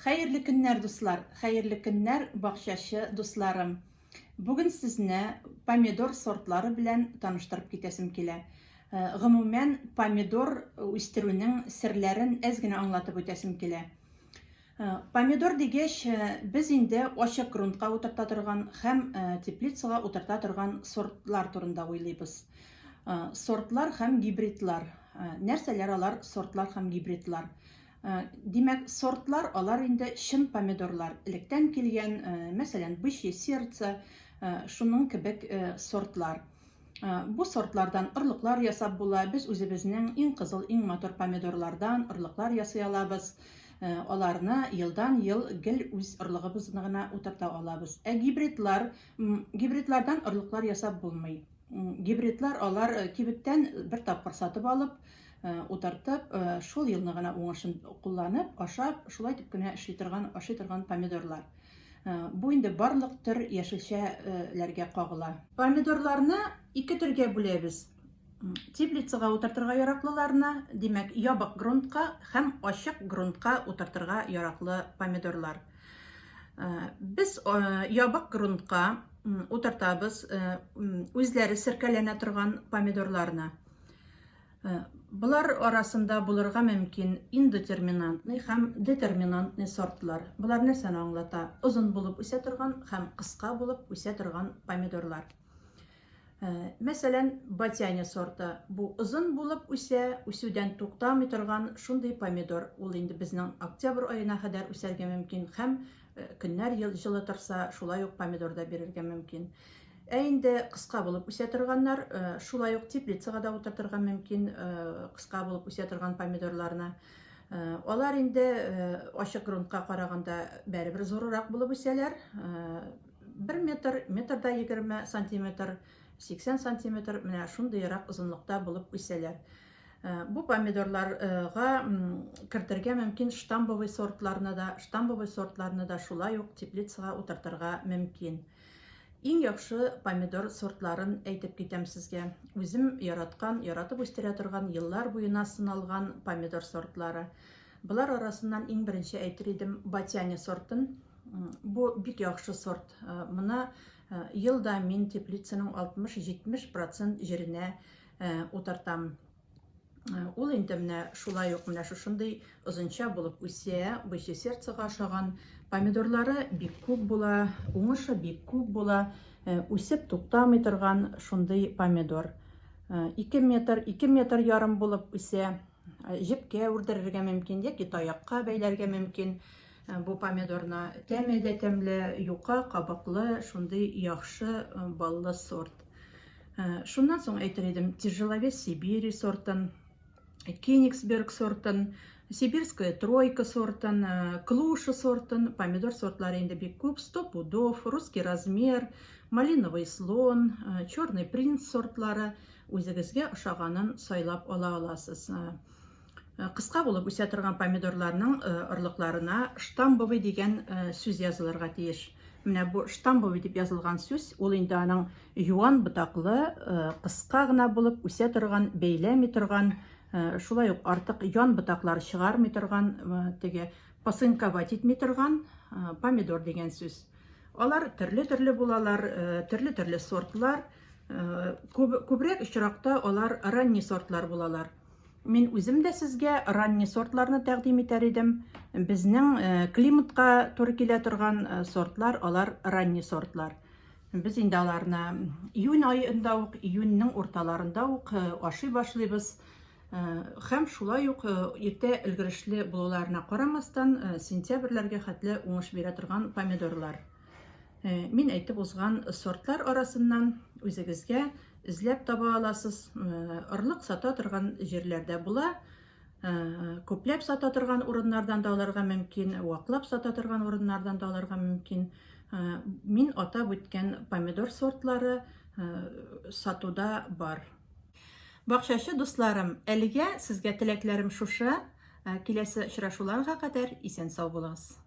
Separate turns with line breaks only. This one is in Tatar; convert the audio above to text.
Хәерле көннәр, дуслар! Хәерле көннәр, бакчачы дусларым! Бүген сезне помидор сортлары белән таныштырып китәсем килә. Э, гомумән, помидор үстерүнең серләрен әз генә аңлатып үтәсем килә. Э, помидор дигәч, э, без инде ачык грунтка утырта торган һәм теплицага утырта торган сортлар турында уйлыйбыз. Сортлар һәм гибридлар. Нәрсәләр алар сортлар һәм гибридлар? Э, димәк, сортлар алар инде чын помидорлар, электән килгән, э, мәсәлән, бычье сердце, э, шуның кебек сортлар. Бу сортлардан орлыклар ясап була. Без үзебезнең иң кызыл, иң матур помидорлардан орлыклар ясый алабыз. Аларны елдан-ел гел үз орлыгыбызны гына утырта алабыз. Ә гибридлар, гибридлардан орлыклар ясап булмый. Гибридлар алар кибеттән бер тапкыр сатып алып, Э, утыртып, э, шул елны гына уңышын кулланып, ашап, шулай итеп кенә эшли торган, ашый торган помидорлар. Э, бу инде барлык төр яшелчәләргә кагыла. Помидорларны ике төргә бүләбез. Теплицага утыртырга яраклыларны, димәк, ябык грунтка һәм ачык грунтка утыртырга яраклы помидорлар. Без ябык грунтка утыртабыз үзләре серкәләнә торган помидорларны. Э, болар арасында булырга мөмкин индетерминантный һәм детерминантный сортлар. Болар нәрсәне аңлата? Озын булып үсә торган һәм кыска булып үсә торган помидорлар. Э, мәсәлән, батяня сорты. Бу озын булып үсә, үсүдән туктамый торган шундый помидор. Ул инде безнең октябрь аена кадәр үсәргә мөмкин һәм э, көннәр җылы торса, шулай ук помидор да бирергә мөмкин. Ә инде кыска булып үсә торганнар, э, шулай ук теплицага да утыртырга мөмкин, э, кыска булып үсә торган помидорларны. Э, алар инде ачык грунтка караганда бәребер зуррак булып үсәләр. 1 метр, метр да 20 сантиметр, 80 сантиметр, менә шундыйрак озынлыкта булып үсәләр. Бу помидорларга кертергә мөмкин штамбовый сортларны да, штамбовый сортларны да шулай ук теплицага утыртырга мөмкин. Иң яхшы помидор сортларын әйтеп китәм сезгә. Үзем яраткан, яратып үстерә торган, еллар буена сыналган помидор сортлары. Болар арасыннан иң беренче әйтер идем Батяня сортын. Бу бик яхшы сорт. Э, моны э, елда мин теплицаның 60-70 процент җиренә э, утыртам. Э, ул инде менә шулай ук менә шушындый озынча булып үсә, бычье сердцега ошаган. Помидорлары бик күп була, уңышы бик күп була, э, үсеп туктамый торган шундый помидор. 2 э, метр, 2 метр ярым булып үсә. Җепкә үрдерергә мөмкин яки таякка бәйләргә мөмкин бу помидорны. Тәме дә тәмле, юка, кабыклы, шундый яхшы баллы сорт. Э, шуннан соң әйтер идем, тяжеловес Сибири сортын, Кенигсберг сортын, Сибирская тройка сортын, э, Клуша сортын, помидор сортлары инде бик күп, сто пудов, русский размер, малиновый слон, э, черный принц сортлары үзегезгә ошаганын сайлап ала аласыз. Кыска булып үсә торган помидорларның орлыкларына штамбовый дигән сүз язылырга тиеш. Менә бу штамбовый дип язылган сүз, ул инде аның юан ботаклы, кыска гына булып үсә торган, бәйләми торган, шулай ук артык ян ботаклар чыгармый торган, теге пасынковать итми торган помидор дигән сүз. Алар төрле-төрле булалар, төрле-төрле сортлар. Күбрәк очракта алар ранний сортлар булалар. Мин үзем дә сезгә ранний сортларны тәкъдим итәр идем. Безнең э, климатка туры килә торган э, сортлар, алар ранний сортлар. Без инде аларны июнь аенда ук, июньнең урталарында ук э, ашый башлыйбыз. Һәм шулай ук иртә өлгерешле булуларына карамастан, сентябрьләргә хәтле уңыш бирә торган помидорлар. Э, мин әйтеп узган сортлар арасыннан үзегезгә эзләп таба аласыз. Э, орлык сата торган җирләрдә була. Э, күпләп сата торган урыннардан да алырга мөмкин, ваклап сата торган урыннардан да алырга мөмкин. Мин атап үткән помидор сортлары сатуда бар. Бакчачы дусларым, әлегә сезгә теләкләрем шушы. Киләсе очрашуларга кадәр исән сау булыгыз.